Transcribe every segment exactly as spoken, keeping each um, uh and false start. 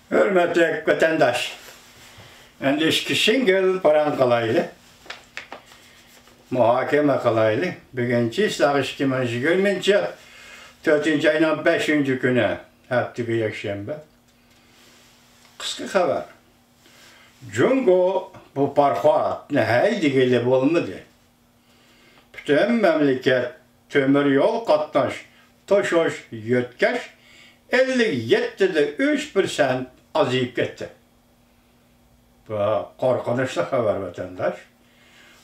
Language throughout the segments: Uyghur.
ھۆرمەتلىك ۋەتەنداش، ئەمدى ئىككى سىڭگىل پاراڭ قىلايلى. مۇھاكىمە قىلايلى. بۈگۈن چىسلاغ ئىككى مىڭ يىگىرمىنچى يىل تۆتىنچى ئاينىڭ بەشىنچى كۈنى، ھەپتىگە يەكشەنبە. قىسقا خەۋەر. جۇڭگو بۇ پاراخوتنى ھەيدىگىلى بولمىدى. پۈتۈن مەملىكەت تۆمۈر يول قاتناش توشۇش يۆتكەش ئەللىك يەتتىدە ئۈچ پىرسەنت ئازىيىپ كەتتى. بۇ قورقۇنچلۇق خەۋەر، ۋەتەنداش.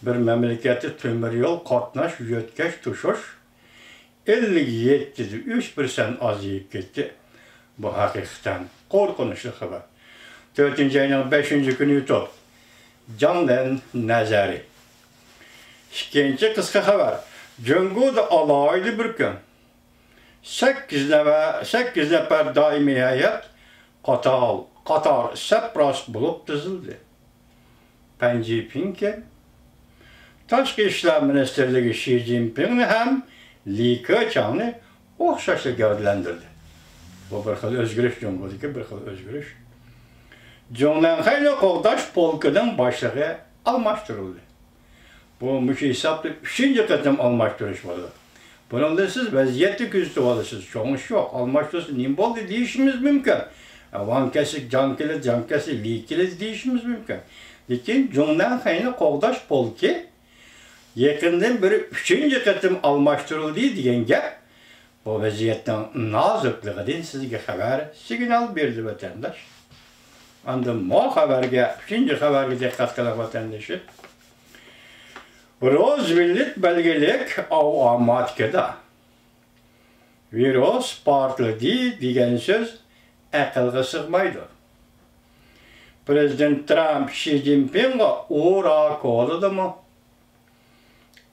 بىر مەملىكەتتە تۆمۈر يول قاتناش يۆتكەش توشۇش ئەللىك يەتتىدە ئۈچ پىرسەنت ئازىيىپ كەتتى. بۇ ھەقىقەتەن قورقۇنچلۇق خەۋەر. تۆتىنچى ئاينىڭ بەشىنچى كۈنى يۇتۇپ، جاڭلەن نەزەرى. ئىككىنچى قىسقا خەۋەر. جۇڭگودا ئالاھىدە بىر كۈن. سەككىز نەۋە-، سەككىز نەپەر دائىمىي ھەيئەت قاتار، قاتار سەپراست بولۇپ تىزىلدى. پەن جىپىڭكەن. تاشقى ئىشلار مىنىستىرلىكى شى جىنپىڭنى ھەم لى كېچاڭنى ئوخشاشلا گەۋدىلەندۈردى. بۇ بىر خىل ئۆزگىرىش، جۇڭگودىكى بىر خىل ئۆزگىرىش. جۇڭنەنخەينى قوغداش پولكىنىڭ باشلىقى ئالماشتۇرۇلدى. بۇ مۇشۇ ھېسابتا ئۈچىنچى قېتىم ئالماشتۇرۇش بولىدۇ. بۇنىڭدىن سىز ۋەزىيەتنى كۆزىتىۋالىسىز. چوڭ ئىش يوق، ئالماشتۇرسا نېمە بولدى دېيىشىمىز مۇمكىن. ۋاڭ كەتسە جاڭ كېلىدۇ، جاڭ كەتسە لى كېلىدۇ دېيىشىمىز مۇمكىن. لېكىن جۇڭنەنخەينى قوغداش پولكى يېقىندىن بېرى ئۈچىنچى قېتىم ئالماشتۇرۇلدى دېگەن گەپ بۇ ۋەزىيەتنىڭ نازۇكلۇقىدىن سىزگە خەۋەر، سىگنال بېرىدۇ، ۋەتەنداش. ئاندىن مو خەۋەرگە، ئۈچىنچى خەۋەرگە دىققەت قىلىڭ، ۋەتەندىشىم. روزۋېلت بەلگىلىك ئاۋۇ ئاماتكىدا ۋىرۇس پارتلىدى دېگەن سۆز ئەقىلگە سىغمايدۇ. پىرېزىدېنت ترامپ شى جىنپىڭغا ئۇرا كولىدىمۇ؟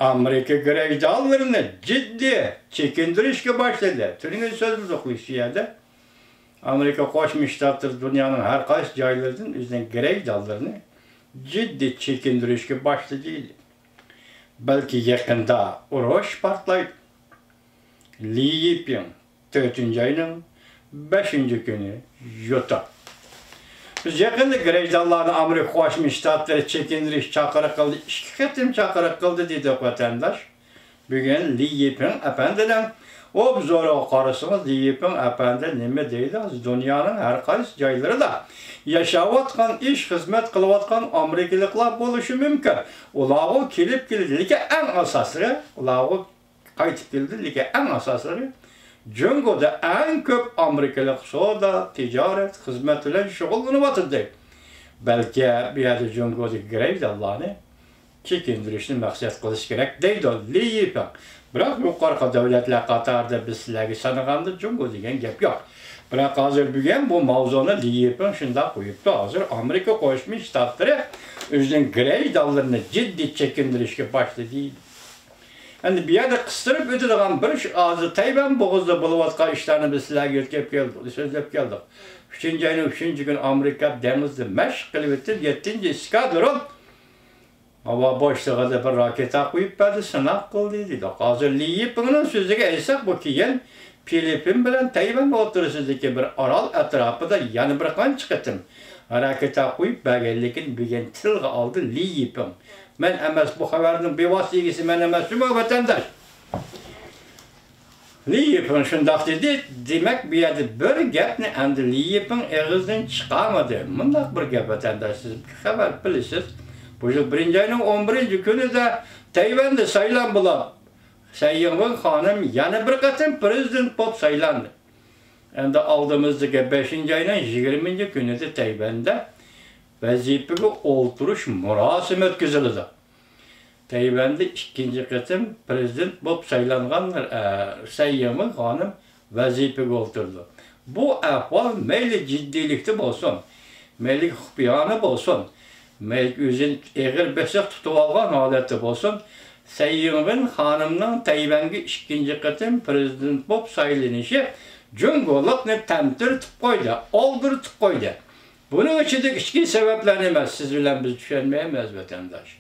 ئامېرىكا گرەجدانلىرىنى جىددىي چېكىندۈرۈشكە باشلىدى. تۈنۈگۈن سۆزلىدۇق شۇ يەردە. ئامېرىكا قوشما شتاتلىرى دۇنيانىڭ ھەر قايسى جايلىرىدىن ئۆزىنىڭ گرەجدانلىرىنى جىددىي چېكىندۈرۈشكە باشلىدى. بەلكى يېقىندا ئۇرۇش پارتلايدۇ. لى يىپىڭ، تۆتىنچى ئاينىڭ بەشىنچى كۈنى، يوتا. بىز يېقىندا گرەجدانلارنى ئامېرىكا قوشما شتاتلىرى چېكىندۈرۈش چاقىرىق قىلدى، ئىككى قېتىم چاقىرىق قىلدى دېدۇق، ۋەتەنداش. بۈگۈن لى يىپىڭ ئەپەندىنىڭ ئوبزورىغا قارىسىڭىز، لى يىپىڭ ئەپەندى نېمە دەيدۇ؟ دۇنيانىڭ ھەر قايسى جايلىرىدا ياشاۋاتقان، ئىش، خىزمەت قىلىۋاتقان ئامېرىكىلىقلار بولۇشى مۇمكىن. ئۇلارغۇ كېلىپ كېلىدۇ، لېكىن ئەڭ ئاساسلىقى، ئۇلارغۇ قايتىپ كېلىدۇ، لېكىن ئەڭ ئاساسلىقى، جۇڭگودا ئەڭ كۆپ ئامېرىكىلىق سودا، تىجارەت، خىزمەت بىلەن شۇغۇللىنىۋاتىدۇ. بەلكى بۇ يەردە جۇڭگودىكى گرەجدانلارنى چېكىندۈرۈشنى مەقسەت قىلىش كېرەك، دەيدۇ لى يىپىڭ. بىراق يۇقىرىقى دۆلەتلەر قاتارىدا بىز سىلەرگە سانىغاندا جۇڭگو دېگەن گەپ يوق. بىراق ھازىر بۈگۈن بۇ ماۋزۇنى لى يىپىڭ شۇنداق قويۇپتۇ. ھازىر ئامېرىكا قوشما شتاتلىرى ئۆزىنىڭ گرەجدانلىرىنى جىددىي چېكىندۈرۈشكە باشلىدى. ئەمدى بۇ يەردە قىستۇرۇپ ئۆتىدىغان بىر ئىش، ھازىر تەيۋەن بوغۇزىدا بولۇۋاتقان ئىشلارنى بىز سىلەرگە يۆتكەپ كەلدۇق، سۆزلەپ كەلدۇق. ئۈچىنچى ئاينىڭ ئۈچىنچى كۈنى ئامېرىكا دېڭىزدا مەشىق قىلىۋېتىپ، يەتتىنچى ئېسكادرون ھاۋا بوشلۇقىدا بىر راكېتا قويۇپ بەردى، سىناق قىلدى دېدۇق. ھازىر لى يىپىڭنىڭ سۆزىگە ئېيتساق، بۇ كېيىن فىلىپپىن بىلەن تەيۋەن ئوتتۇرىسىدىكى بىر ئارال ئەتراپىدا يەنە بىر قانچە قېتىم راكېتا قويۇپ بەرگەنلىكىنى بۈگۈن تىلغا ئالدى لى يىپىڭ. مەن ئەمەس بۇ خەۋەرنىڭ بىۋاسىتە ئىگىسى، مەن ئەمەس جۇمۇ، ۋەتەنداش. لى يىپىڭ شۇنداق دېدى. دېمەك، بۇ يەردە بىر گەپنى ئەمدى لى يىپىڭ ئېغىزدىن چىقارمىدى. مۇنداق بىر گەپ، ۋەتەنداش، سىز خەۋەر بىلىسىز. بۇ يىل بىرىنچى ئاينىڭ ئون بىرىنچى كۈنىدە تەيۋەندە سايلام بولۇپ، سەي يىڭۋېن خانىم يەنە بىر قېتىم پىرېزىدېنت بولۇپ سايلاندى. ئەمدى ئالدىمىزدىكى بەشىنچى ئاينىڭ يىگىرمىنچى كۈنىدە تەيۋەندە ۋەزىپىگە ئولتۇرۇش مۇراسىمى ئۆتكۈزۈلىدۇ. تەيۋەندە ئىككىنچى قېتىم پىرېزىدېنت بولۇپ سايلانغان، ئە، سەي يىڭۋېن خانىم ۋەزىپىگە ئولتۇرىدۇ. بۇ ئەھۋال مەيلى جىددىيلىكتە بولسۇن، مەيلى خۇپىيانە بولسۇن، مەيلى ئۆزىنى ئېغىر بېسىق تۇتۇۋالغان ھالەتتە بولسۇن، سەي يىڭۋېن خانىمنىڭ تەيۋەنگە ئىككىنچى قېتىم پىرېزىدېنت بولۇپ سايلىنىشى جۇڭگولۇقنى تەمتىرىتىپ قويدى، ئالدىرىتىپ قويدى. بۇنىڭ ئىچىدىكى ئىچكى سەۋەبلەرنى ئەمەس، سىز بىلەن بىز چۈشەنمەيمىز، ۋەتەنداش.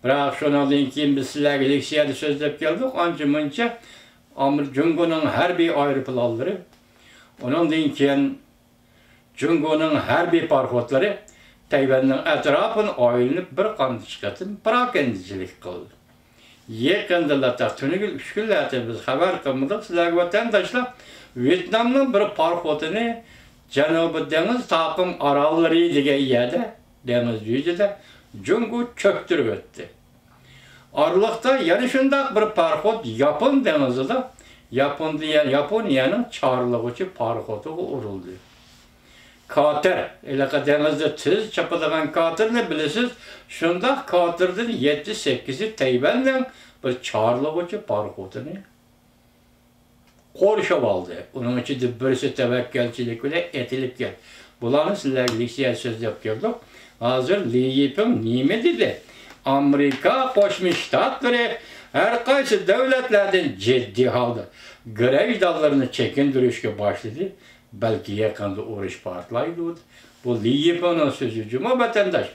بىراق شۇنىڭدىن كېيىن بىز سىلەرگە لېكسىيەدە سۆزلەپ كەلدۇق، ئانچە-مۇنچە ئامېر-، جۇڭگونىڭ ھەربىي ئايروپىلانلىرى، ئۇنىڭدىن كېيىن جۇڭگونىڭ ھەربىي پاراخوتلىرى تەيۋەننىڭ ئەتراپىنى ئايلىنىپ، بىر قانچە قېتىم پىراكەندىچىلىك قىلدى. يېقىندىلا، تېخى تۈنۈگۈن ئۈچ كۈنلەردىن بىز خەۋەر قىلمىدۇق سىلەرگە، ۋەتەنداشلار. ۋيېتنامنىڭ بىر پاراخوتىنى جەنۇبىي دېڭىز تاقىم ئاراللىرى دېگەن يەردە، دېڭىز يۈزىدە جۇڭگو چۆكتۈرۈۋەتتى. ئارىلىقتا يەنە شۇنداق بىر پاراخوت ياپون دېڭىزىدا ياپون-، ياپونىيەنىڭ چارلىغۇچى پاراخوتىغا ئۇرۇلدى. كاتېر، ھېلىقى دېڭىزدا تېز چاپىدىغان كاتېرنى بىلىسىز، شۇنداق كاتېردىن يەتتە-سەككىزى تەيۋەننىڭ بىر چارلىغۇچى پاراخوتىنى قورشاۋالدى. ئۇنىڭ ئىچىدە بىرسى تەۋەككەلچىلىك بىلەن ئېتىلىپ كەلدى. بۇلارنى سىلەرگە لېكسىيە سۆزلەپ كەلدۇق. ھازىر لى يىپىڭ نېمە دېدى؟ ئامېرىكا قوشما شتاتلىرى ھەر قايسى دۆلەتلەردىن جىددىي ھالدا گرەجدانلىرىنى چېكىندۈرۈشكە باشلىدى. بەلكى يېقىندا ئۇرۇش پارتلايدۇ. بۇ لى يىپىڭنىڭ سۆزى جۇمۇ، ۋەتەنداش.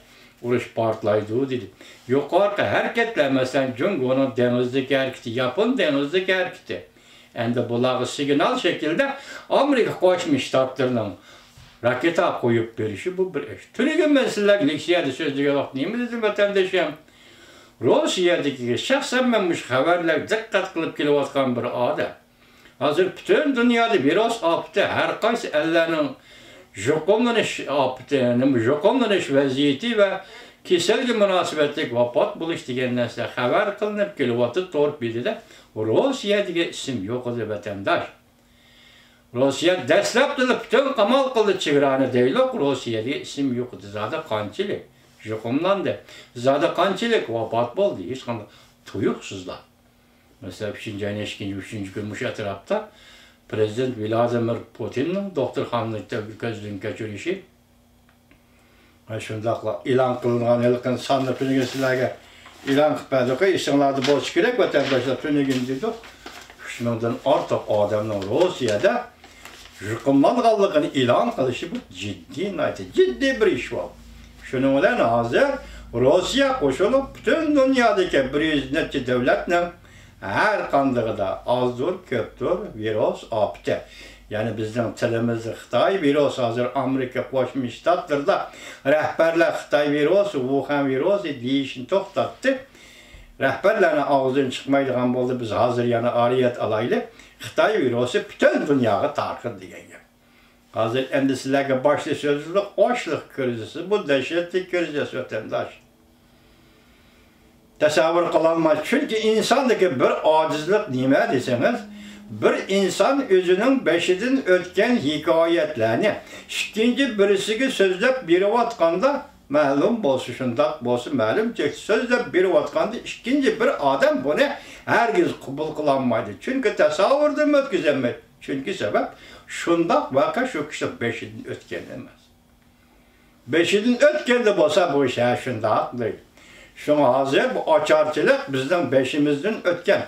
ئۇرۇش پارتلايدۇ دېدى. يۇقىرىقى ھەرىكەتلەر، مەسىلەن، جۇڭگونىڭ دېڭىزدىكى ھەرىكىتى، ياپون دېڭىزىدىكى ھەرىكىتى، ئەمدى بۇلارغا سىگنال شەكلىدە ئامېرىكا قوشما شتاتلىرىنىڭ راكېتا قويۇپ بېرىشى، بۇ بىر ئىش. تۈنۈگۈن مەن سىلەرگە لېكسىيەدە سۆزلىگەن ۋاقىت نېمە دېدىم، ۋەتەندىشىم؟ روسىيەدىكى، شەخسەن مەن مۇشۇ خەۋەرلەرگە دىققەت قىلىپ كېلىۋاتقان بىر ئادەم. ھازىر پۈتۈن دۇنيادا ۋىرۇس ئاپىتى، ھەر قايسى ئەللەرنىڭ يۇقۇملىنىش ئاپىتى، نېمە، يۇقۇملىنىش ۋەزىيىتى ۋە كېسەلگە مۇناسىۋەتلىك ۋاپات بولۇش دېگەن نەرسە خەۋەر قىلىنىپ كېلىۋاتىدۇ. تور بېتىدە روسىيە دېگەن ئىسىم يوق ئىدى، ۋەتەنداش. روسىيە دەسلەپتىلا پۈتۈن قامال قىلدى چېگرانى دەيلۇق، روسىيە دېگەن ئىسىم يوق ئىدى. زادى قانچىلىك يۇقۇملاندى؟ زادى قانچىلىك ۋاپات بولدى؟ ھېچقانداق تۇيۇقسىزلا. مەسىلەن، ئۈچىنچى ئاينىڭ ئىككىنچى، ئۈچىنچى كۈنى مۇشۇ ئەتراپتا پىرېزىدېنت ۋلادىمىر پۇتىننىڭ دوختۇرخانىدا كۆزدىن كەچۈرۈشى، ۋە شۇنداقلا ئېلان قىلىنغان ھېلىقى ساننى تۈنۈگۈن سىلەرگە ئېلان قىلىپ بەردۇق، ئېسىڭلاردا بولسا كېرەك، ۋەتەنداشلار، تۈنۈگۈن دېدۇق، ئۈچ مىڭدىن ئارتۇق ئادەمنىڭ روسىيەدە يۇقۇملانغانلىقىنى ئېلان قىلىشى، بۇ جىددىي، ناھايىتى جىددىي بىر ئىش بۇ. شۇنىڭ بىلەن ھازىر روسىيە قوشۇلۇپ، پۈتۈن دۇنيادىكى بىر يۈز نەچچە دۆلەتنىڭ ھەر قاندىقىدا ئازدۇر، كۆپتۇر ۋىرۇس ئاپىتى. يەنى بىزنىڭ تىلىمىزدا خىتاي ۋىرۇسى، ھازىر ئامېرىكا قوشما شتاتلىرىدا رەھبەرلەر خىتاي ۋىرۇسى، ۋۇخەن ۋىرۇسى دېيىشنى توختاتتى. رەھبەرلەرنىڭ ئاغزىدىن چىقمايدىغان بولدى، بىز ھازىر يەنە ئارىيەت ئالايلى، خىتاي ۋىرۇسى پۈتۈن دۇنياغا تارقىدى دېگەن گەپ. ھازىر ئەمدى سىلەرگە باشتا سۆزلىدۇق، ئاچلىق كىرىزىسى، بۇ دەھشەتلىك كىرىزىس، ۋەتەنداش. تەسەۋۋۇر قىلالمايسىز. چۈنكى ئىنساندىكى بىر ئاجىزلىق نېمە دېسىڭىز، بىر ئىنسان ئۆزىنىڭ بېشىدىن ئۆتكەن ھېكايەتلەرنى ئىككىنچى بىرسىگە سۆزلەپ بېرىۋاتقاندا، مەلۇم بولسا، شۇنداق بولسا، مەلۇم چەكتە سۆزلەپ بېرىۋاتقاندا، ئىككىنچى بىر ئادەم بۇنى ھەرگىز قوبۇل قىلالمايدۇ. چۈنكى تەسەۋۋۇردىن ئۆتكۈزەلمەيدۇ. چۈنكى سەۋەب، شۇنداق ۋەقە شۇ كىشىنىڭ بېشىدىن ئۆتكەن ئەمەس. بېشىدىن ئۆتكەندە بولسا، بۇ ئىش ھە شۇنداق دەيدۇ. شۇڭا ھازىر بۇ ئاچارچىلىق بىزنىڭ بېشىمىزدىن ئۆتكەن،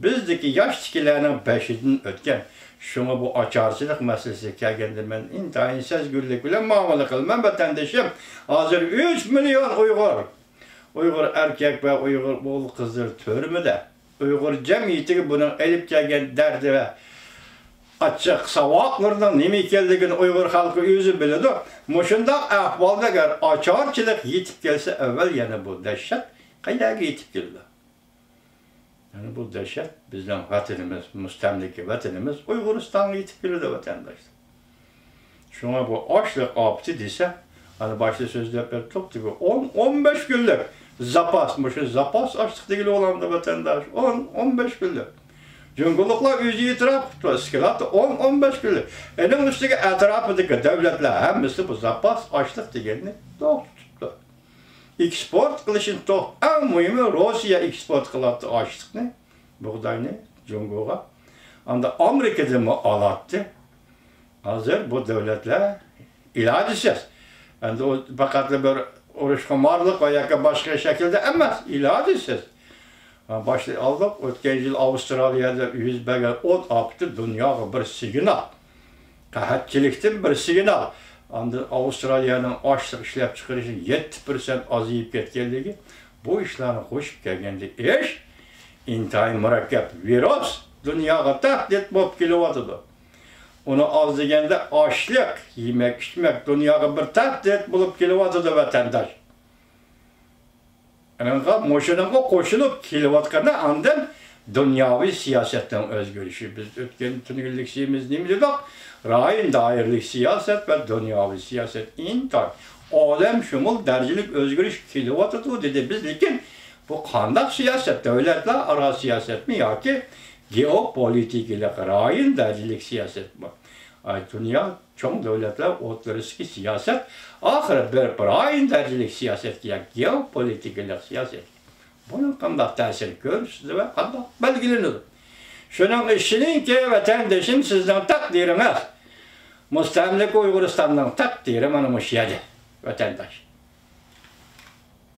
بىزدىكى ياشتىكىلەرنىڭ بېشىدىن ئۆتكەن. شۇڭا بۇ ئاچارچىلىق مەسىلىسىگە كەلگەندە، مەن ئىنتايىن سەزگۈرلۈك بىلەن مۇئامىلە قىلىمەن، ۋەتەندىشىم. ھازىر ئۈچ مىليون ئۇيغۇر، ئۇيغۇر ئەركەك ۋە ئۇيغۇر ئوغۇل-قىزلىرى تۈرمىدە. ئۇيغۇر جەمئىيىتىگە بۇنىڭ ئېلىپ كەلگەن دەردى ۋە ئاچچىق ساۋاقلىرىنىڭ نېمە ئىكەنلىكىنى ئۇيغۇر خەلقى ئۆزى بىلىدۇ. مۇشۇنداق ئەھۋالدا ئەگەر ئاچارچىلىق يېتىپ كەلسە، ئەۋۋەل يەنە بۇ دەھشەت قەيەرگە يېتىپ كېلىدۇ؟ يەنە بۇ دەھشەت بىزنىڭ ۋەتىنىمىز، مۇستەملىكە ۋەتىنىمىز ئۇيغۇرىستانغا يېتىپ كېلىدۇ، ۋەتەنداشلار. شۇڭا بۇ ئاشلىق ئاپىتى دېسە، ئەنە باشتا سۆزلەپ ئۆتتۇق، دېگۈ ئون، ئون بەش كۈنلۈك زاپاس، مۇشۇ زاپاس ئاشلىق دېگىلى بولامدۇ، ۋەتەنداش؟ ئون، ئون بەش كۈنلۈك. جۇڭگولۇقلار ئۆزى ئېتىراپ قىپتۇ، ئىسكىلاتتا ئون، ئون بەش كۈنلۈك. ئېنىڭ ئۈستىگە ئەتراپىدىكى دۆلەتلەر ھەممىسى بۇ زاپاس ئاشلىق دېگەننى توختىتىپتۇ. ئېكسپورت قىلىشنى توخ-، ئەڭ مۇھىمى، روسىيە ئېكسپورت قىلاتتى ئاشلىقنى، بۇغداينى جۇڭگوغا. ئاندا ئامېرىكىدىنمۇ ئالاتتى. ھازىر بۇ دۆلەتلەر ئىلاجىسىز. ئەمدى ئۇ پەقەتلا بىر ئۇرۇشخۇمارلىق ۋە ياكى باشقا شەكىلدە ئەمەس، ئىلاجىسىز. ھە، باشتا ئالدۇق، ئۆتكەن يىل ئاۋسترالىيەدە يۈز بەرگەن ئوت ئاپىتى دۇنياغا بىر سىگنال. قەھەتچىلىكتىن بىر سىگنال. ئاندىن ئاۋسترالىيەنىڭ ئاشلىق ئىشلەپچىقىرىشى يەتتە پىرسەنت ئازىيىپ كەتكەنلىكى، بۇ ئىشلارنى قوشۇپ كەلگەندە ئىش ئىنتايىن مۇرەككەپ. ۋىرۇس دۇنياغا تەھدىت بولۇپ كېلىۋاتىدۇ. ئۇنى ئاز دېگەندە ئاشلىق، يېمەك-ئىچمەك دۇنياغا بىر تەھدىت بولۇپ كېلىۋاتىدۇ، ۋەتەنداش. ئۇنىڭغا، مۇشۇنىڭغا قوشۇلۇپ كېلىۋاتقىنى ئاندىن دۇنياۋى سىياسەتنىڭ ئۆزگىرىشى. بىز ئۆتكەن تۈنۈگۈن لېكسىيەمىزدە نېمە دېدۇق؟ رايون دائىرىلىك سىياسەت ۋە دۇنياۋى سىياسەت ئىنتايىن ئالەمشۇمۇل دەرىجىلىك ئۆزگىرىش كېلىۋاتىدۇ دېدى. بىز لېكىن بۇ قانداق سىياسەت؟ دۆلەتلەر ئارا سىياسەتمۇ ياكى گېئوپولىتىكىلىق رايون دەرىجىلىك سىياسەتمۇ؟ ئاي، دۇنيا چوڭ دۆلەتلەر ئوتتۇرىسىدىكى سىياسەت ئاخىرى بىر رايون دەرىجىلىك سىياسەتكە ياكى گېئوپولىتىكىلىق سىياسەت. بۇنىڭ قانداق تەسىرى كۆرسىتىدۇ ۋە قانداق بەلگىلىنىدۇ؟ شۇنىڭغا ئىشىنىڭكى، ۋەتەندىشىم، سىزنىڭ تەقدىرىڭىز، مۇستەملىكە ئۇيغۇرىستاننىڭ تەقدىرى مانا مۇشۇ يەردە، ۋەتەنداش.